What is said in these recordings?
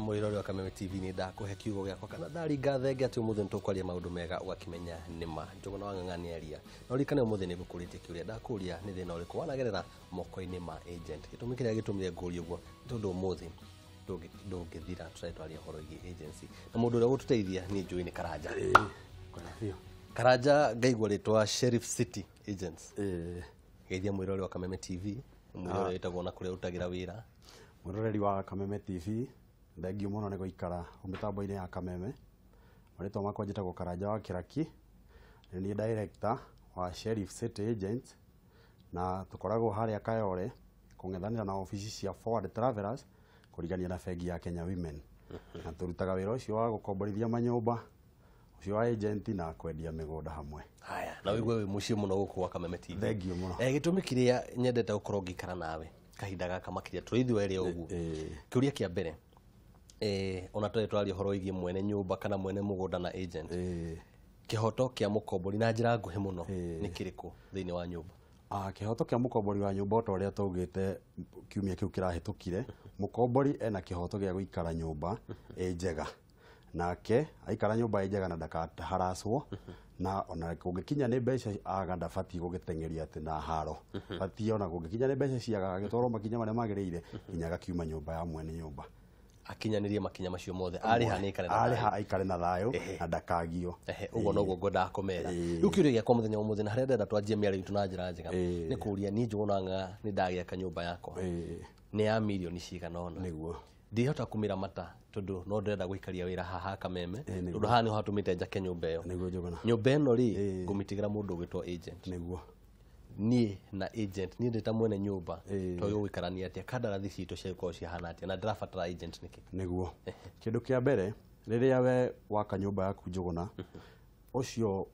Mwĩrori wa Kameme TV, nĩ ndakũhe kiugo gĩakwa kana ndaringa thenge atĩ ũmũthĩ nĩ tũkwaria maũndũ mega ũgakĩmenya nĩma Njũgũna wa Ng'ang'a nĩ aria. Na ũririkane ũmũthĩ nĩ ngũkũrĩtie kĩũria, ndakũria nĩ thĩna ũrĩkũ wanagerera moko-inĩ ma agent. Gĩtũmi kĩrĩa gĩtũmire ngũrie ũguo nĩ tondũ ũmũthĩ ndũngĩthira tũtarĩ twaria ũhoro wĩgiĩ agency, na mũndũ ũrĩa ũgũtũteithia niĩ njũĩ nĩ Karanja. Karanja, ngaigua rĩtwa Sheriff City Agents. Geithia mwĩrori wa Kameme TV, mwĩrori wĩtagwo na kũrĩa ũrutagĩra wĩra. Mwĩroreri wa Kameme TV, thengiũ mũno nĩ gũikara mĩtambo-inĩ ya Kameme. Marĩtwa makwa njĩtagwo Karanja wa Kĩraki, nĩ niĩ director wa Sheriff City Agents, na tũkoragwo harĩa Kayole kũng'ethanĩra na obici cia Forward Travelers, kũrigania na bengi ya Kenya Women, na tũrutaga wĩra ũcio wa gũkomborithia manyũmba, ũcio wa agent, na kwendia mĩgũnda hamwe. Haya, na wĩigue wĩ mũciĩ mũno gũkũ gwa Kameme TV. Thengiũ mũno. Gĩtũmi kĩrĩa nyendete gũkorwo ngĩikara nawe kahinda gaka makĩria tũrĩ ithuĩ erĩ ũguo, kĩũria kĩa mbere, ona tũrĩ twaria ũhoro wĩgiĩ mwene nyũmba kana mwene mũgũnda na agent, kĩhoto kĩa mũkombori na njĩra nguhĩ mũno nĩ kĩrĩkũ thĩinĩ wa nyũmba? Kĩhoto kĩa mũkombori wa nyũmba, o ta ũrĩa twaugĩte kiumia kĩu kĩrahĩtũkire, mũkombori ena kĩhoto gĩa gũikara nyũmba ĩ njega, nake aikara nyũmba ĩ njega na ndakaharacwo, na ona kũngĩkinya nĩ mbeca aga, ndabatiĩ gũgĩteng'eria atĩ na haro, batiĩ ona kũngĩkinya nĩ mbeca ciaga agĩtwarwo makinya marĩa magĩrĩire nginya agakiuma nyũmba ya mwene nyũmba. Akinyanĩrie makinya macio mothe, arĩha nĩ aikare na arĩha thayũ. Aikare na thayũ na ndakagio. Ehe, ũguo noguo ngwendaga kũmera. Rĩu kĩũria gĩakwa mũthenya wa ũmũthĩ, na harĩa ndĩrenda twanjie mĩario itũ na njĩra njega, nĩ kũũria niĩ Njũgũna Ng'ang'a nĩ ndagĩaka nyũmba yakwa, nĩ ya mirioni cigana ũna, ndihota kũmĩramata tondũ no ndĩrenda gũikaria wĩra haha Kameme, tondũ haha nĩho hatũmĩte njake nyũmba ĩyo. Nĩguo, Njũgũna. Nyũmba ĩno rĩ, ngũmĩtigĩra mũndũ ũgwĩtwo agent. Niĩ na agent, niĩ ndĩ ta mwene nyũmba, twagĩrĩirwo gũikarania atĩa? Kandarathi citũ ciagĩkorwo cihana atĩa, na ndĩrabatara agent nĩkĩ? Nĩguo, kĩndũ kĩa mbere, rĩrĩa we waka nyũmba yaku, Njũgũna, ũcio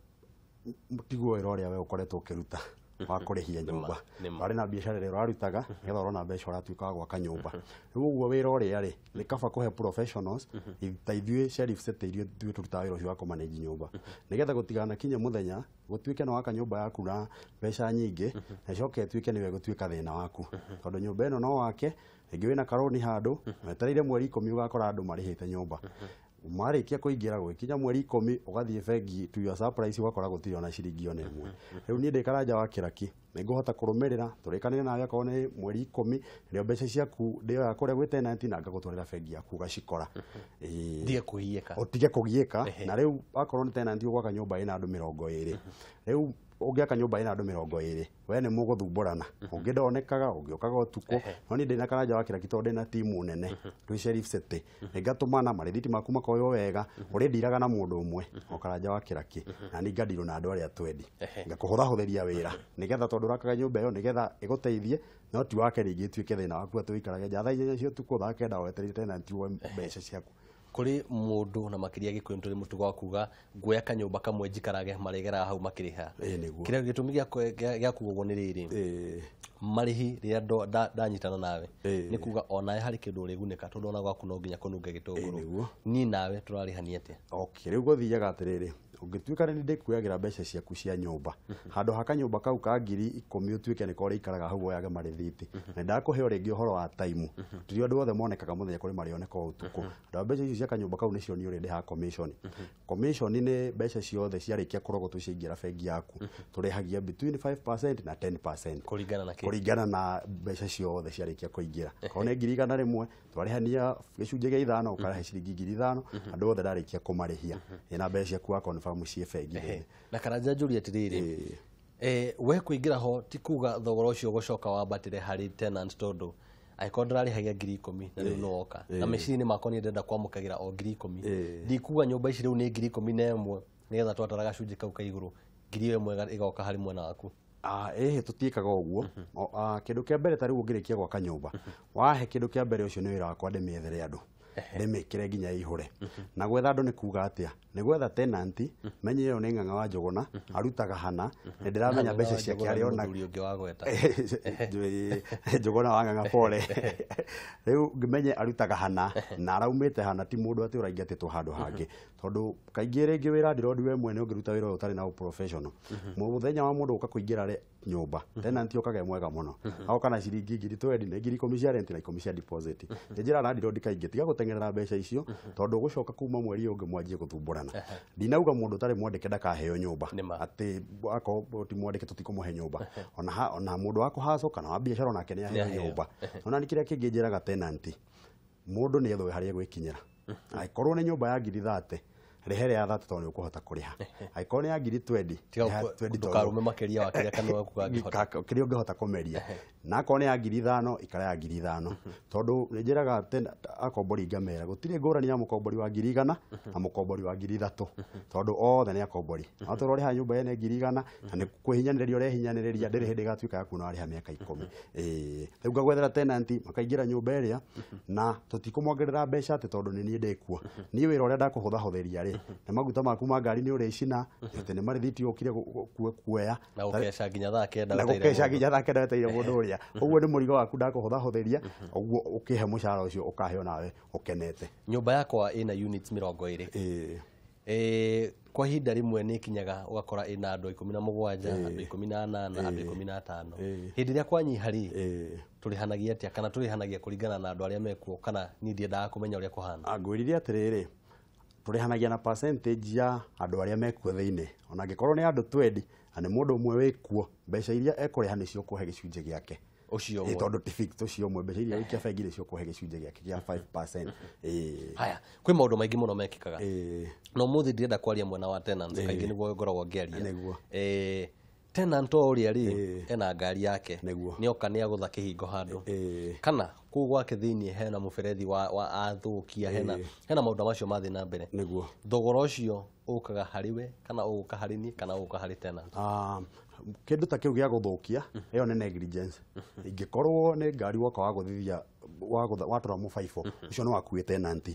tiguo wĩra ũrĩa we ũkoretwo ũkĩruta wa kũrĩhia nyũmba. Nĩma. Warĩ na biacara ĩrĩa ũrarutaga nĩgetha ũrona mbeca, ũratuĩka wa gwaka nyũmba. Rĩu ũguo wĩra ũrĩa rĩ, nĩ kaba kũhe professionals ta ithuĩ Sheriff City, ithuĩ ithuĩ tũrutaga wĩra ũcio wa kũmanage nyũmba, nĩgetha gũtiganakinye mũthenya gũtuĩke nĩ waka nyũmba yaku na mbeca nyingĩ na ĩcoke ĩtuĩke nĩwe gũtuĩka thĩna waku, tondũ nyũmba ĩno no wake rĩngĩ wĩna karũni handũ wetereire mweri 10, ũgakora andũ marĩhĩte nyũmba, marĩkia kũingĩra, gũgĩkinya mweri 10 ũgathiĩ bengi, to your surprise ũgakora gũtirĩ ona ciringi ona ĩmwe. Rĩu niĩ ndĩ Karanja wa Kĩraki nĩ ngũhota kũrũmĩrĩra tũrĩkanĩre nawe, akorwo nĩ mweri 10 nĩrĩo mbeca ciaku ndĩoya kũrĩa gwĩ tenant na ngagũtwarĩra bengi yaku ũgacikora. Ndige kũgiĩka. Ũtige kũgiĩka. Na rĩu akorwo nĩ tenant, ũgwaka nyũmba ĩna andũ 20, rĩu ũngĩaka nyũmba ĩna andũ 20, we nĩ mũgũthumbũrana, ũngĩ ndonekaga, ũngĩ ũkaga ũtukũ. No niĩ ndĩna Karanja wa Kĩraki, tondũ ndĩna timu nene twĩ Sheriff City, nĩ ngatũmana marĩthiti maku makoywo wega, ũrĩ ndiraga na mũndũ ũmwe o Karanja wa Kĩraki, na niĩ ngandirwo na andũ arĩa twendi, ngakũhũthahũthĩria wĩra, nĩgetha tondũ ũrakaga nyũmba ĩyo nĩgetha ĩgũteithie, no ti wake rĩngĩ ĩtuĩke thĩna waku atĩ ũikarage nja thaa 8 cia ũtukũ, thaa 9 wetereire tenant woe mbeca ciaku. Kũrĩ mũndũ, na makĩria Gĩkũyũ nĩ tũrĩ mũtugo wa kuga nguoya kanyũmba kamwe njikarage, marĩgeraga hau makĩrĩha. Ĩĩ, nĩguo. Kĩrĩa gĩtũmi gĩa kuga ũguo nĩ rĩrĩ, marĩhi rĩrĩa ndanyitana nawe, nĩ kuga onawe harĩ kĩndũ ũrĩgunĩka, tondũ ona gwaku no nginya kũnunge gĩtũngũrũ. Nĩguo. Niĩ nawe tũrarĩhania atĩa? Okay, rĩu gũthiaga atĩrĩrĩ, ũngĩtuĩka nĩ ndĩkuoyagĩra mbeca ciaku cia nyũmba, handũ ha kanyũmba kau ka 10,000 ũtuĩke nĩko ũrĩikaraga hau woyage marĩthiti, na ndakũhe o rĩngĩ ũhoro wa time, tiri andũ othe monekaga mũthenya, kũrĩ marĩoneka o ũtukũ. Andũ a mbeca icio cia kanyũmba kau nĩcio niĩ ũrĩndĩhaga commission. Commission nĩ mbeca ciothe ciarĩkia kũrogotwo ciaingĩra bengi yaku, tũrĩhagia between 5% na 10%. Kũringana na kĩ? Kũringana na mbeca ciothe ciarĩkia kũingĩra. Korwo nĩ 100,000, twarĩhania gĩcunjĩ gĩa ithano, ũkarehe ciringi 5,000 andũ othe ndarĩkia kũmarĩhia, ĩna mbeca ciaku wa confirm ciĩ bengi. Na Karanja, njũrie atĩrĩrĩ, we kũingĩra ho ti kuga thogora ũcio ũgũcoka wambatĩre harĩ tenant, tondũ angĩkorwo ndĩrarĩhagia 10,000 na rĩu nĩwoka na meciria-inĩ makwa niĩ ndĩrenda kwamũkagĩra o 10,000, ndikuga nyũmba ici rĩu nĩ 11,000, nĩgetha twatara gacunjĩ kau ka igũrũ, ngiri ĩyo ĩmwe ĩgoka harĩ mwena waku? Ĩhĩ, tũtiĩkaga ũguo. Kĩndũ kĩa mbere, ta rĩu ũngĩrĩkia gwaka nyũmba, wahe kĩndũ kĩa mbere, ũcio nĩ wĩra wakwa ndĩmĩethere andũ, ndĩmĩkĩre nginya ĩihũre. Na gwetha andũ nĩ kuga atĩa? Nĩ gwetha tenant, menye ĩyo nĩ Ng'ang'a wa Njũgũna, arutaga hana, nĩ ndĩramenya mbeca ciake harĩa ona Mũthuri ũngĩ wa gweta. Njũgũna wa Ng'ang'a, pole. Rĩu ngĩmenye arutaga hana na araumĩte hana, ti mũndũ atĩ ũraingatĩtwo handũ hangĩ, tondũ kaingĩ rĩngĩ wĩra ndĩrondi we mwene ũngĩruta wĩra ũyũ ũtarĩ na professional, mũthenya wa mũndũ gũka kũingĩra rĩ, nyũmba tenant okaga e mwega mũno agoka na ciringi ngiri twendi na ngiri ikũmi cia rent na ikũmi cia deposit. Nĩ njĩra landlord kaingĩ tiga gũteng'erera mbeca icio tondũ ũgũcoka kuma mweri ũyũ ũngĩ mwanjie gũthumbũrana. Ndinauga mũndũ ũtarĩ mwandĩke ndakaheo nyũmba atĩ akorwo ti mwandĩke tũtikũmũhe nyũmba, ona mũndũ wa kũhacwo kana wa biacara onake nĩ aheo nyũmba. Ona nĩ kĩrĩa kĩngĩ njĩraga tenant, mũndũ nĩ ethwe harĩa egwĩkinyĩra. Angĩkorwo nĩ nyũmba ya ngiri 30, rĩhe rĩa 30 tondũ nĩ ũkũhota kũrĩha. Angĩkorwo nĩ ya ngiri 20, ndũkarume makĩria wa kĩrĩa kanua gaku kangĩhota, kĩrĩa ũngĩhota kũmeria. Na akorwo nĩ ya ngiri 5, ikara ya ngiri 5 tondũ nĩ njĩraga akombori ngamera gũtirĩ ngũrani ya mũkombori wa ngiri 100 na mũkombori wa ngiri 3 tondũ othe nĩ akombori. No tondũ ũrĩha nyũmba ene ngiri 100 na nĩ kwĩhinyanĩrĩria ũrehinyanĩrĩria, ndĩrĩ hĩndĩ ĩgatuĩka yaku na warĩha mĩaka 10. Rĩu ngagwethera tenant makaingĩra nyũmba ĩrĩa na tũtikũmongerera mbeca atĩ tondũ nĩ niĩ ndĩkuo. Niĩ wĩra ũrĩa ndakũhũthahũthĩria rĩ, na maguta maku ma ngari nĩ ũrĩcina, atĩ nĩ marĩthiti ũkire kuoya na gũkeca nginya thaa kenda, na gũkeca nginya thaa kenda wetereire mũndũ ũrĩa. Ũguo nĩ mũrigo waku ndakũhũthahũthĩria, ũguo ũkĩhe mũcara ũcio ũkaheo nawe ũkenete. Nyũmba yakwa ĩna units 20. Kwa ihinda rĩmwe nĩ ĩkinyaga ũgakora ĩna andũ 17, andũ 18, andũ 15. Hĩndĩ ĩrĩa kwanyiha rĩ, tũrĩhanagia atĩa kana tũrĩhanagia kũringana na andũ arĩa mekuo, kana niĩ ndiendaga kũmenya ũrĩa kũhana? Ngwĩrire atĩrĩrĩ, tũrĩhanagia na percentage ya andũ arĩa mekuo thĩinĩ. Ona angĩkorwo nĩ andũ 20 na nĩ mũndũ ũmwe wĩkuo, mbeca iria ekũrĩha nĩcio ũkũhe gĩcunjĩ gĩake ũcio ũmwe, tondũ ti fixed, ũcio ũmwe mbeca iria wĩikia bengi nĩcio ũkũhe gĩcunjĩ gĩake kĩa 5%. Haya, kwĩ maũndũ maingĩ mũno mekĩkaga na ũmũthĩ ndĩrenda kwaria mwena wa tenants, kaingĩ nĩguo ngoragwo ngĩaria. Tenant o ũrĩa rĩ ena ngari yake, nĩoka nĩagũtha kĩhingo handũ, kana kũu gwake thĩinĩ hena mũberethi wa athũkia, hena maũndũ macio mathiĩ na mbere. Thogora ũcio ũkaga harĩ we kana ũgũka harĩ niĩ kana ũgũka harĩ tenant? Kĩndũ ta kĩu gĩa gũthũkia ĩyo nĩ negligence. Ingĩkorwo nĩ ngari woka wagũthithia watũra mũbaibũ ũcio nĩ wakuĩ tenant.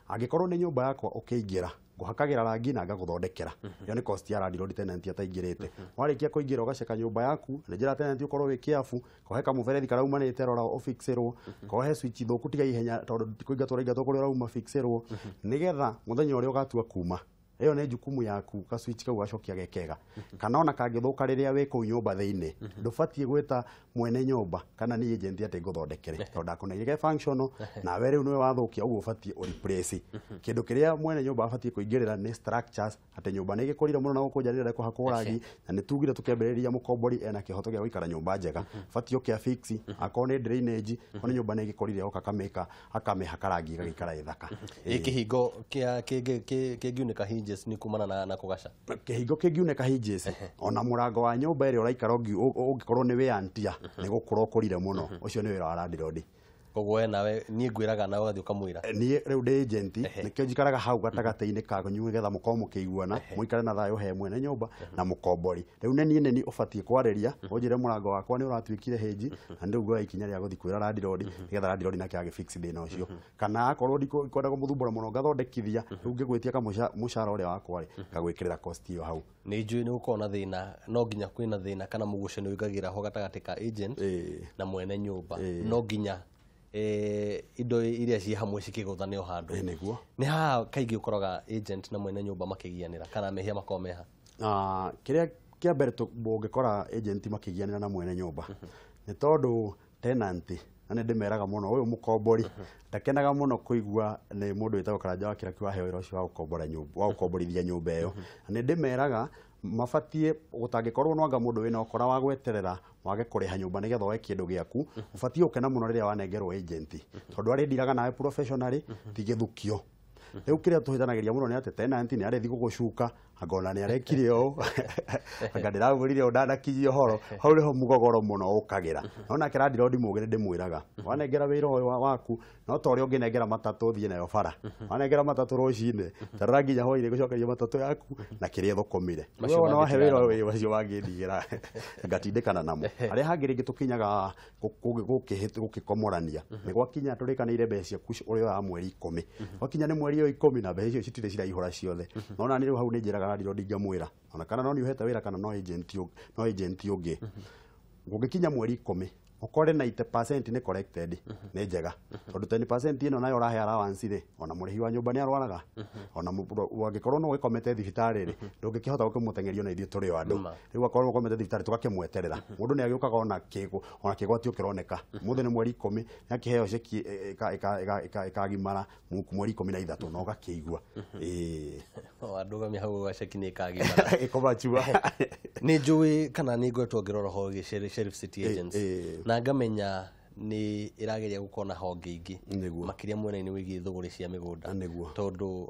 Angĩkorwo nĩ nyũmba yakwa ũkĩingĩra, ngũhakagĩra rangi na ngagũthondekera, ĩyo nĩ cost ya landlord tenant ataingĩrĩte. Warĩkia kũingĩra ũgaceka nyũmba yaku, nĩ njĩra tenant ũkorwo wĩ kĩabu, kohe kamũberethi karaumanĩte rora ũfixĩrwo, kohe switch thũku tiga ihenya tondũ kũingatwo ũraingatwo kũrĩa ũrauma fixĩrwo, nĩgetha mũthenya ũrĩa ũgatua kuma ĩyo nĩ jukumu yaku ka switch kau gacokia gekega. Kana ona kangĩthũka rĩrĩa wĩ kũu nyũmba thĩinĩ, ndũbatiĩ gwĩta mwene nyũmba kana nĩ agent atĩ ngũthondekere, tondũ ndakũneire ge functional nawe rĩu nĩwe wathũkia, ũguo ũbatiĩ ũreplace. Kĩndũ kĩrĩa mwene nyũmba abatiĩ kũingĩrĩra nĩ structures, atĩ nyũmba nĩ ĩgĩkũrire mũno na gũkũ nja nĩ kũhakwo rangi, na nĩ tugire tũkĩambĩrĩria mũkombori ena kĩhoto gĩa gũikara nyũmba njega, batiĩ ũke afix, akorwo nĩ drainage, akorwo nĩ nyũmba nĩ ĩgĩkũrire oka akamĩka akamĩhaka rangi ĩgagĩikara ĩthaka. Kĩhingo kĩngiunĩka hinges nĩ kumana na kũgaca? Kĩhingo kĩngiunĩka hinges, ona mũrango wa nyũmba ĩrĩa ũraikara ũngĩkorwo nĩ wĩantia nĩ gũkũra ũkũrire mũno, ũcio nĩ wĩra wa landlord. Koguo we nawe niĩ ngwĩraga nawe ũgathiĩ ũkamwĩra? Niĩ rĩu ndĩ agent, nĩkĩo njikaraga hau gatagatĩ-inĩ kanyu nĩgetha mũkorwo mũkĩiguana, mũikare na thayũ he mwene nyũmba na mũkombori. Rĩu nĩ niĩ nĩ ũbatiĩ kwarĩria, ũnjĩre mũrango wakwa nĩ ũratuĩkire hinge, na rĩu nguoya ikinya rĩa gũthiĩ kwĩra landlord nĩgetha landlord nake agĩfix thĩna ũcio. Kana akorwo ndikwenda kũmũthumbũra mũno ngathondekithia, rĩu ngĩgwĩtia kamũcara ũrĩa wakwa rĩ, ngagwĩkĩrĩra cost ĩyo hau. Nĩ njũĩ nĩ gũkorwo na thĩna, no nginya kwĩna thĩna kana mũgucanio ũingagĩra ho gatagatĩ ka agent na mwene nyũmba, no nginya indo iria ci hamwe cikĩgũthanio handũ. Nĩguo. Nĩ haha kaingĩ ũkoraga agent na mwene nyũmba makĩgianĩra kana mehia makoragwo meha? Kĩrĩa kĩa mbere ũngĩkora agent makĩgianĩra na mwene nyũmba nĩ tondũ tenant, na nĩ ndĩmeraga mũno ũyũ mũkombori ndakenaga mũno kũigua nĩ mũndũ wĩtagwo Karanja wa Kĩraki waheo wĩra ũcio wa gũkombora nyũmba, wa gũkomborithia nyũmba ĩyo. Na nĩ ndĩmeraga mabatie gũtangĩkorwo no anga mũndũ wĩna ũkora wa gweterera wage kũrĩha nyũmba nĩgetha woe kĩndũ gĩaku, ũbatiĩ gũkena mũno rĩrĩa wanengerwo agent, tondũ arĩndiraga nawe professionally, ti gĩthukio. Rĩu kĩrĩa tũhĩtanagĩria mũno nĩ atĩ tenant nĩ arĩthiĩ gũgũcuka, anga ona nĩ arekire ũũ, anga ndĩramwĩrire ũũ ndanakinyia ũhoro, hau nĩho mũgogoro mũno ũkagĩra. No nake landlord mũgĩ nĩ ndĩmwĩraga, wanengera wĩra ũyũ waku, no ta ũrĩa ũngĩnengera matatũ ũthiĩ nayo bara, wanengera matatũ rũcinĩ, tarora nginya hwainĩ ngũcokeria matatũ yaku na kĩrĩa thũkũmire. Wona wahe wĩra ũyũ macio mangĩndigĩra ngatindĩkana namo. Harĩa hangĩ rĩngĩ tũkinyaga gũkĩkomorania nĩ gwakinya tũrĩkanĩire mbeca ciaku ũrĩa wa mweri 10, gwakinya nĩ mweri ũyũ 10 na mbeca icio citirĩ ciraihũra ciothe. No na nĩ rĩu hau nĩ njĩraga landlord ngamwĩra ona kana no nĩ ũhete wĩra kana no agent ũngĩ, gũgĩkinya mweri 10 Ũkore 90% nĩ collected nĩ njega, tondũ 10% ĩno nayo ũrahe allowance rĩ, ona mũrĩhi wa nyũmba nĩ arwaraga, ona angĩkorwo no ũgĩkomete thibitarĩ rĩ, ndũngĩkĩhota gũkĩmũteng'eria, ona ithuĩ tũrĩ o andũ. Rĩu akorwo ũkomete thibitarĩ tũgakĩmweterera, mũndũ nĩ agĩũkaga ona kĩgo, ona kĩgwatio kĩroneka mũthĩ nĩ mweri 10, nĩ akĩheo ceki ĩkagimara mweri 13 na ũgakĩigua. Ĩĩ. Andũgamia hau gaceki nĩ ĩkagimara. Ĩkũmachua. Nĩ njũĩ kana nĩ ngoretwo ngĩrora ũhoro wĩgiĩ Sheriff City Agency na ngamenya nĩ ĩrageria gũkorwo na honge ingĩ makĩria mwena-inĩ wĩgiĩ thũgũrĩ cia mĩgũnda. Tondũ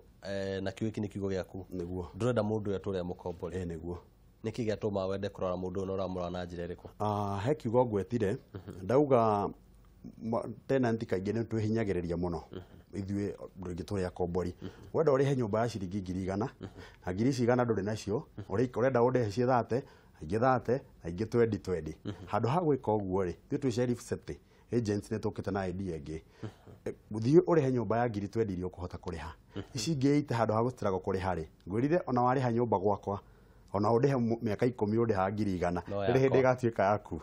na kiugo gĩkĩ nĩ kiugo gĩaku, ndũrenda mũndũ ũyũ atũre mũkombori. Nĩguo. Nĩkĩ gĩatũma wende kũrora mũndũ ũyũ na ũramũrora na njĩra ĩrĩkũ? He kiugo ngwetire ndauga tenant kaingĩ nĩ twĩhinyagĩrĩria mũno ithuĩ rĩngĩ tũrĩ akombori. Wenda ũrĩhe nyũmba ya ciringi 100,000 na ngiri ici igana ndũrĩ nacio, ũrenda ũndĩhe ciĩ 30, ingĩ 30 na ingĩ 20 20. Handũ ha gwĩka ũguo rĩ, ithuĩ twĩ Sheriff City Agents nĩ tũkĩte na idea ĩngĩ. Thiĩ ũrĩhe nyũmba ya ngiri 20 iria ũkũhota kũrĩha, ici ingĩ 80 handũ ha gũstruggle kũrĩha rĩ, ngwĩrire ona warĩha nyũmba gwakwa ona ũndĩhe mĩaka 10 ũndĩhaga 100,000, rĩrĩ hĩndĩ ĩgatuĩka yaku.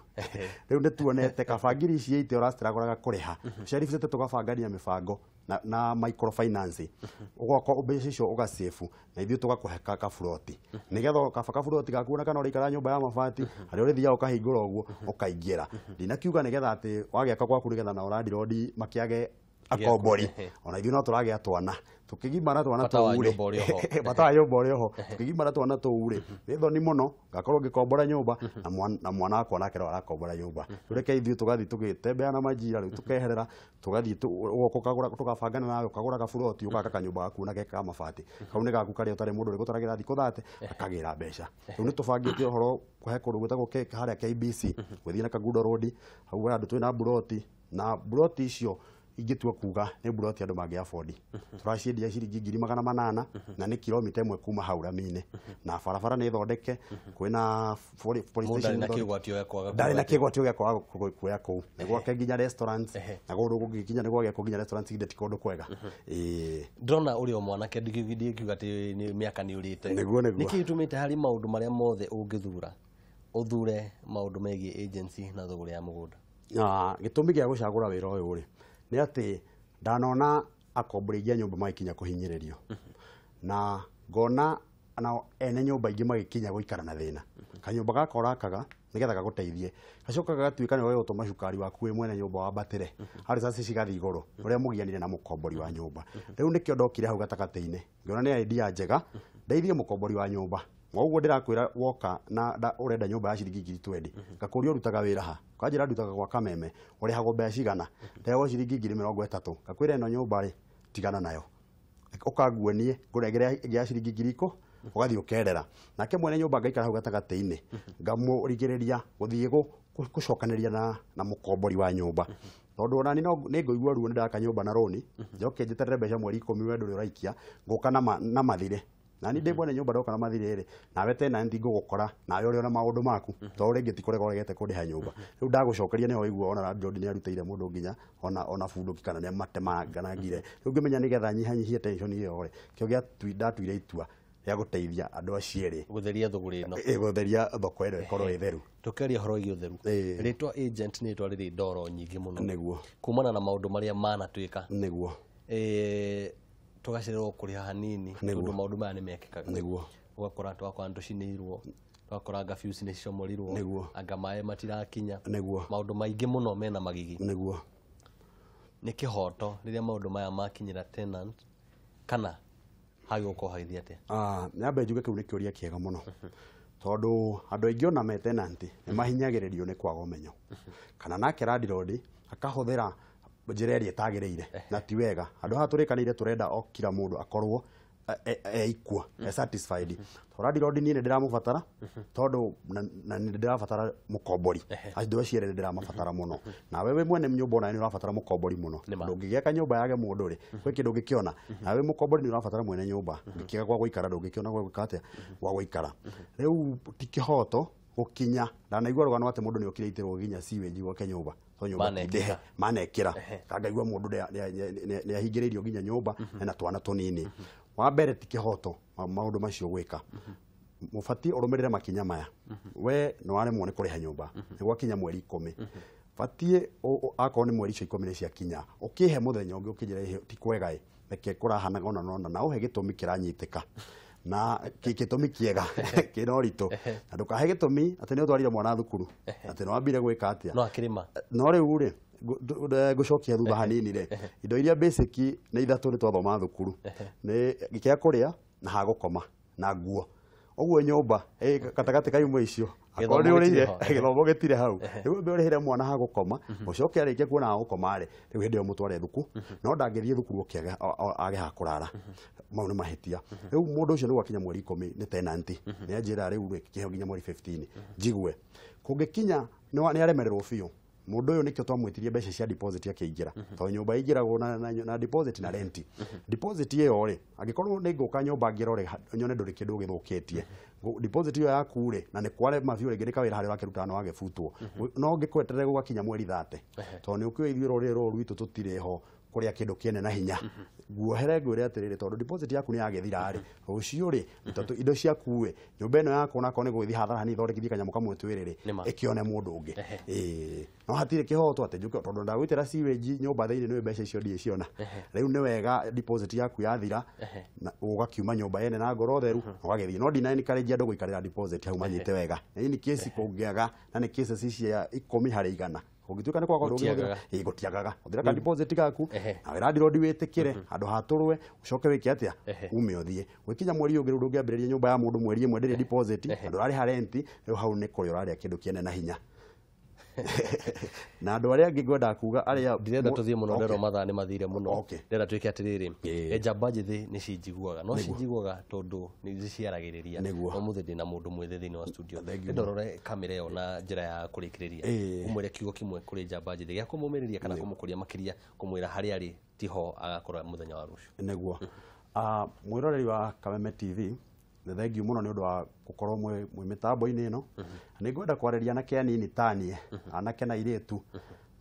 Rĩu nĩ tuonete kaba ngiri ici 80 ũrastruggle kũrĩha, Sheriff City tũgabangania mĩbango na microfinance, ũgoka mbeca icio ũgasave na ithuĩ tũgakũhe kaburoti, nĩgetha kaba kaburoti gaku ona kana ũraikara nyũmba ya mabati harĩa ũrĩthiaga ũkahingũra ũguo ũkaingĩra. Ndinakiuga nĩgetha atĩ wagĩaka gwaku nĩgetha na landlord makĩage akombori, ona ithuĩ no tũragĩa twana tukĩgimara twana tũu rĩ, bata wa nyũmba ũrĩ oho, tukĩgimara twana tũu rĩ, nĩ thoni mũno ngakorwo ngĩkombora nyũmba na mwana wakwa nake no arakombora nyũmba. Rĩu reke ithuĩ tũgathiĩ tũgĩtembea na majira, rĩu tũkeherera tũgathiĩ ũgoka ũkagũra, tũgabangana nawe ũkagũra gaburoti ũgaka kanyũmba gaku na ke ka mabati kau nĩ gaku karĩa ũtarĩ mũndũ ũrĩgũtaragĩra thikũ 30 akagĩra mbeca. Rĩu nĩ tũbangĩte ũhoro kũhe kũndũ gwĩtagwo harĩa KBC gũthiĩ na Kangundo Road, hau handũ twĩna buroti, na buroti icio ingĩtua kuga nĩ buroti andũ mangĩ afford, tũraciendia ciringi 800,000 na nĩ kilomita 1 kuma hau rami-inĩ, na barabara nĩ thondeke, kwĩna police station, ndarĩ na kĩgwatio gĩa kwaga kuoya kũu, nĩ gwake nginya restaurants, na kũndũ gũgĩkinya nĩ gwagĩakwo nginya restaurants, githĩ ti kũndũ kwega? Ndĩrona ũrĩ o mwanake, ndingiuga atĩ nĩ mĩaka nĩ ũrĩte. Nĩguo, nĩguo. Nĩkĩ gĩtũmĩte harĩ maũndũ marĩa mothe ũngĩthura ũthure maũndũ megiĩ agency na thũgũrĩ ya mũgũnda? Gĩtũmi gĩa gũcagũra wĩra ũyũ rĩ, nĩ atĩ ndanona akombori aingĩ a nyũmba magĩkinya kũhinyĩrĩrio, na ngona nao ene nyũmba ingĩ magĩkinya gũikara na thĩna. Kanyũmba gaka ũrakaga nĩgetha gagũteithie, gacoka gagatuĩka nĩwe gũtũma cukari waku wĩ mwene nyũmba wambatĩre, harĩ caci cigathiĩ igũrũ ũrĩa mũgianire na mũkombori wa nyũmba. Rĩu nĩkĩo ndokire hau gatagatĩ-inĩ ngĩona nĩ idea njega ndeithie mũkombori wa nyũmba. Ũguo ndĩrakwĩra woka na ũrenda nyũmba ya ciringi 20,000, ngakũria ũrutaga wĩra ha, ũkanjĩra ndutaga gwa Kameme, ũrĩhagwo mbeca cigana, ndĩrehagwo ciringi 30,000, ngakwĩra ĩno nyũmba rĩ tigana nayo, ũkanguonie ngũrengere ĩngĩ ya ciringi 10,000, ũgathiĩ ũkerera. Nake mwene nyũmba ngaikara hau gatagatĩ-inĩ ngamũrigĩrĩria gũthiĩ gũcokanĩria na mũkombori wa nyũmba, tondũ ona nĩ ngũigua ruo nĩ ndaka nyũmba na rũni, njoke njeterere mbeca mweri 10 we ndũrĩ ũraikia, ngũka na mathirĩ na ni ndĩ mwene nyũmba ndoka na mathirĩ rĩ, nawe tenant ngũgũkora nawe ũrĩ ona maũndũ maku, tondũ rĩngĩ ti kũrega ũregete kũndĩha nyũmba. Rĩu ndagũcokeria nĩho waigua ona landlord nĩ arutĩire mũndũ nginya ona bunduki kana nĩ amatemanganangire. Rĩu ngĩmenya nĩgetha nyihanyihie tension ĩyo rĩ, kĩo ndatuire itua rĩa gũteithia andũ acio erĩ gũtheria thũgũrĩ ĩno, gũtheria thoko ĩno ĩkorwo ĩ theru. Tũkĩaria ũhoro wĩgiĩ ũtheru, rĩtwa agent nĩ rĩtwa rĩrĩ ndoro nyingĩ mũno. Nĩguo. Kumana na maũndũ marĩa manatuĩka. Nĩguo. Tũgacererwo kũrĩha hanini tondũ maũndũ maya nĩ mekĩkaga. Nĩguo. Ũgakora twakora nĩtũcinĩirwo, ũgakora anga fuse nĩ cicomorirwo, Nĩguo. anga maĩ matirakinya. Nĩguo. Maũndũ maingĩ mũno mena magigi. Nĩguo. Nĩ kĩhoto rĩrĩa maũndũ maya makinyĩra tenant kana hagĩrĩirwo gũkorwo hagĩthiĩ atĩa? Nyambe njuge kĩu nĩ kĩũria kĩega mũno, tondũ andũ aingĩ ona me tenant nĩ mahinyagĩrĩrio nĩ kwaga ũmenyo, kana nake landlord akahũthĩra njĩra ĩrĩa ĩtagĩrĩire na ti wega. Andũ haha tũrĩkanĩire tũrenda o kila mũndũ akorwo e equal, e satisfied. Landlord niĩ nĩ ndĩramũbatara tondũ na nĩ ndĩrabatara mũkombori, andũ acio erĩ nĩ ndĩramabatara mũno. Nawe wĩ mwene nyũmba ona nĩ ũrabatara mũkombori mũno, ndũngĩgĩaka nyũmba yage mũndũ rĩ, gwĩ kĩndũ ũngĩkĩona. Nawe wĩ mũkombori nĩ ũrabatara mwene nyũmba, ũngĩkĩaga gwa gũikara ndũngĩkĩona gwa gwĩka atĩa, gwa gũikara. Rĩu ti kĩhoto gũkinya, ndanaigua rũgano atĩ mũndũ nĩ okire aitĩrwo nginya sewage gwake nyũmba, to nyũmba ti ndĩhe manekĩra, kangaigua mũndũ nĩ ahingĩrĩirio nginya nyũmba ena twana tũnini. Wa mbere ti kĩhoto maũndũ macio gwĩka, mũbatiĩ ũrũmĩrĩre makinya maya. We nĩ waremwo nĩ kũrĩha nyũmba, nĩ gwakinya mweri 10, Batie akorwo nĩ mweri icio 10 nĩ ciakinya ũkĩhe mũthenya ũngĩ ũkĩnjĩra ti kwega ĩ reke kũrahanaga ona nona na ũhe gĩtũmi kĩranyitĩka na gĩtũmi kĩega kĩna ũritũ na ndũkahe gĩtũmi atĩ nĩ ũtwarire mwana thukuru atĩ nĩ wambire gwĩka atĩa no akĩrĩma no rĩu rĩ ngũcokia thutha hanini rĩ indo iria basic nĩ ithatũ nĩ twathoma thukuru nĩ gĩa kũrĩa na ha gũkoma na nguo ũguo nyũmba gatagatĩ ka imwe icio akorwo nĩ ũrĩire gĩthomo gĩtirĩ hau rĩu wambe ũrĩhĩre mwana ha gũkoma ũcoke arĩkie kuona ha gũkoma rĩ rĩu hĩndĩ ĩyo mũtware thukuru no ndangĩthiĩ thukuru ũkĩaga age ha kũrara mau nĩ mahĩtia rĩu mũndũ ũcio nĩ gwakinya mweri 10 nĩ tenant nĩ anjĩra rĩu rĩ kĩheo nginya mweri 15 njigue kũngĩkinya nĩ aremererwo biũ mũndũ ũyũ nĩkĩo twamwĩtirie mbeca cia deposit akĩingĩra tondũ nyũmba ĩingĩragwo na deposit na rent deposit ĩyo rĩ angĩkorwo nĩ ngũka nyũmba ngĩrore nyone ndũrĩ kĩndũ gĩthũkĩtie deposit ĩyo yaku rĩ na nĩ kwarema biũ rĩngĩ nĩ kawĩra harĩa ũrakĩrutaga no wagĩbutwo no ngĩkweterere gũgakinya mweri 30 tondũ nĩ ũkĩũĩ ithuĩ rũrĩrĩ rũrũ rwitũ tũtirĩ ho kũrĩa kĩndũ kĩene na hinya nguohere ngwĩre atĩrĩrĩ tondũ deposit yaku nĩ yagĩthira rĩ rũciũ rĩ indo ciaku rĩ nyũmba ĩno yakwa onakorwo nĩ gũgĩthiĩ hathara hanini thondekithie kanyamũ kamwe twĩrĩ rĩ ĩkĩone mũndũ ũngĩ no hatirĩ kĩhoto atĩ njũke tondũ ndagwĩtĩra sewage nyũmba thĩinĩ nĩ mbeca icio ndigĩciona rĩu nĩ wega deposit yaku yathira na ũgakiuma nyũmba yene na ngoro theru ũgagĩthiĩ no ndina encourage andũ gũikarĩra deposit hau manyite wega na hii nĩ kesi kũngĩaga na nĩ cases cia 10 harĩ 100 ũngĩtuĩka nĩ kwaga ũngĩhũthĩra gũtiagaga hũthĩra ka deposit gaku na wĩra landlord wĩtĩkĩre handũ hatũrwe ũcoke wĩke atĩa ume ũthiĩ gwĩkinya mweri ũngĩ rĩu ndũngĩambĩrĩria nyũmba ya mũndũ mweri ĩmwe ndĩrĩ deposit na ndũrarĩha rent rĩu hau nĩ kũrĩa ũrarĩa kĩndũ kĩene na hinya na andũ arĩa angĩ ngwendaga kuga arĩa ndirenda tũthiĩ mũno ndero mathaa nĩ mathire mũno ndĩrenda twĩke atĩrĩrĩ njamba njĩthĩ nĩ cinjiguaga no cinjiguaga tondũ nĩ ciaragĩrĩria ũmũthĩ ndĩna mũndũ mwĩthĩ thĩinĩ wa studio ndorore kamera ĩyo na njĩra ya kũrĩkĩrĩria ũmwĩre kiugo kĩmwe kũrĩ njamba njĩthĩ gĩa kũmũmĩrĩria kana kũmũkũria makĩria kũmwĩra harĩa arĩ tiho agakorwo mũthenya wa rũciũ. Nĩguo mwĩroreri wa Kameme TV nĩ thengiũ mũno nĩ ũndũ wa gũkorwo mwĩ mĩtambo-inĩ ĩno nĩ ngwenda kwarĩria anake anini tanie anake na airĩtu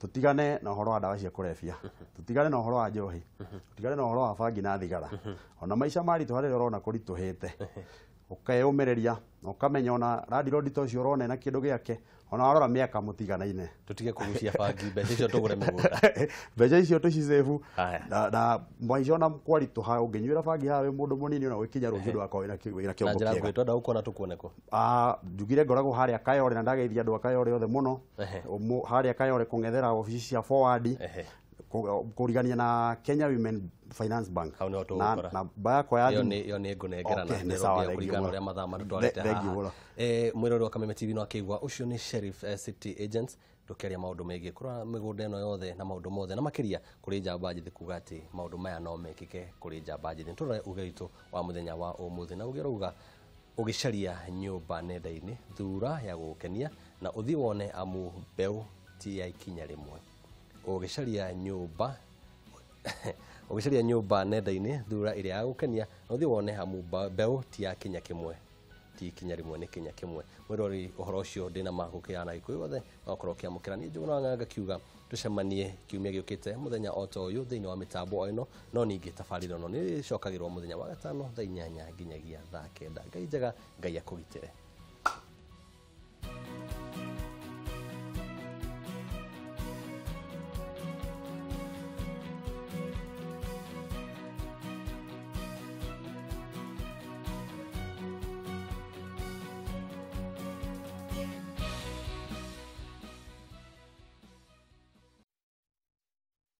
tũtigane na ũhoro wa ndawa cia kũrebia tũtigane na ũhoro wa njohi tũtigane na ũhoro wa bangi na thigara ona maica maritũha rĩrĩa ũrona kũritũhĩte ũkeyũmĩrĩria na ũkamenya ona landlord ta ũcio ũrona ena kĩndũ gĩake ona warora mĩaka mũtiganaine tũtige kũgucia bangi mbeca icio tũgũre mĩgũnda mbeca icio tũcicebu na maica ona kwaritũha ũngĩnyuĩra bangi haha wĩ mũndũ mũnini ona gwĩkinya rũciũ ndũgakorwo wĩna kĩongo kĩega. Na njĩra nguhĩ twenda gũkuona tũkuone kũ? Njugire ngoragwo harĩa Kayore na ndageithia andũ a Kayore othe mũno harĩa Kayore kũng'ethera obici cia Forward kũrigania na Kenya Women Finance Bank hau nĩho tũgũkora na namba yakwa ya thimũ ĩyo nĩ ngũnengerana kũringana na ũrĩa mathaa matũtwarĩte haha. Mwĩroreri wa Kameme TV no akĩigua ũcio nĩ Sheriff City Agents tũkĩaria maũndũ megiĩ kũrora mĩgũnda ĩno yothe na maũndũ mothe na makĩria kũrĩ njamba njĩthĩ kuga atĩ maũndũ maya no mekĩke kũrĩ njamba njĩthĩ. Tũrore uge witũ wa mũthenya wa ũmũthĩ na uge ũrauga ũgĩcaria nyũmba nenda-inĩ thura ya gũgũkenia na ũthiĩ wone amu mbeũ ti ya ikinya rĩmwe. Ũgĩcaria nyũmba ũgĩcaria nyũmba nenda-inĩ thura ĩrĩa ya gũkenia na ũthiĩ wone amu mbeũ ti ya kinya kĩmwe ti ikinya rĩmwe nĩ kinya kĩmwe. Mwĩroreri ũhoro ũcio ndĩna ma gũkĩra na Gĩkũyũ gothe no ũkorwo ũkĩamũkĩra. Niĩ Njũgũna wa Ng'ang'a kiuga tũcemanie kiumia gĩũkĩte mũthenya o ta ũyũ thĩinĩ wa mĩtambo o ĩno no ningĩ tabarĩra ĩno nĩ ĩcokagĩrwo mũthenya wa gatano thaa 8 nginyagia thaa 9. Ngai njega, Ngai akũgitĩre.